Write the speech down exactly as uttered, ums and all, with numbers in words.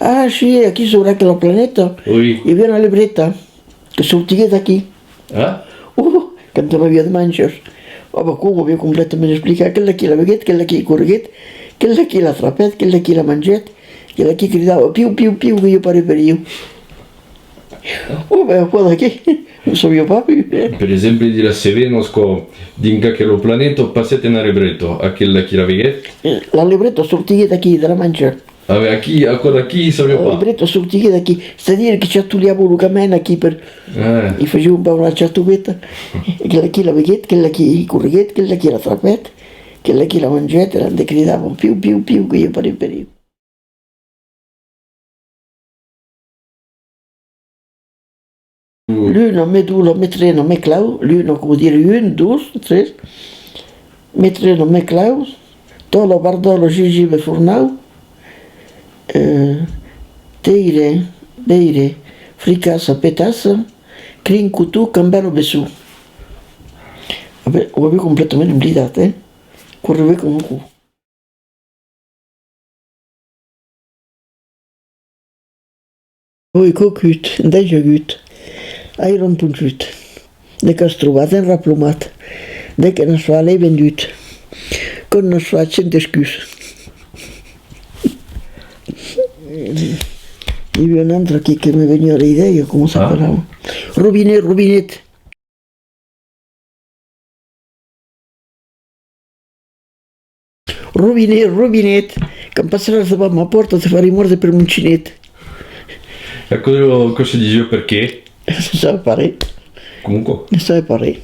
Ah, si, aquí sobre aquela planeta, oui, i aviá una lebreta que sortiguèt d'aquí. Ah? Oh, quand on aviá de manchas. Oh, bah, aquò o aviá completament explicat. Aquel d'aquí la veguèt, aquel d'aquí correguèt, aquel d'aquí l'atrapèt, aquel d'aquí la mangèt, aquel d'aquí cridava: "Piu, piu, piu, que i a pas res per ieu." Oh, ben, aquò d'aquí, non sabiá pas, eh. Per exemple, dins las Cevenas, quand, dins aquela planeta, passèt una lebreta, aquel d'aquí la veguèt? La lebreta sortiguèt d'aquí, de la mancha. Ah, ben, aquí, aquò d'aquí, sabiá pas. La lebreta sortiguèt d'aquí, c'est-à-dire que chatolhava lo camin aquí per... Ah. I fasiá un pauc la chatoveta. Aquel d'aquí la veguèt, aquel d'aquí correguèt, aquel d'aquí l'atrapèt, aquel d'aquí la mangèt, e l'autre cridava: "Piu, piu, piu, que i a pas res per ieu." L'una, me dola, me trena, me clau, l'una, coma dire un, dos, tres, me trena, me clau, tòla, bardòla, gingibre, fornau, eh, teire, beire, fricassa, petassa, crin, coton, cambèla, besson. Aviá, o aviá completament oblidat, eh? Correva coma aquò. Oi cocut, dètz agut, airon ponchut, de qu'as trobat en raplomat, de que n'as fat l'ai vendut, com n'as fat cent escuts. I aviá un autre aquí que me veniá a l'idèia, coma s'apelava? Robinet, robinet. Robinet, robinet, quand passaràs davant ma pòrta te farai mòrdre per mon chinet. Aquò, aquò se disiá perqué? Ne sabe pas res. Coma aquò? Ne sabe pas res.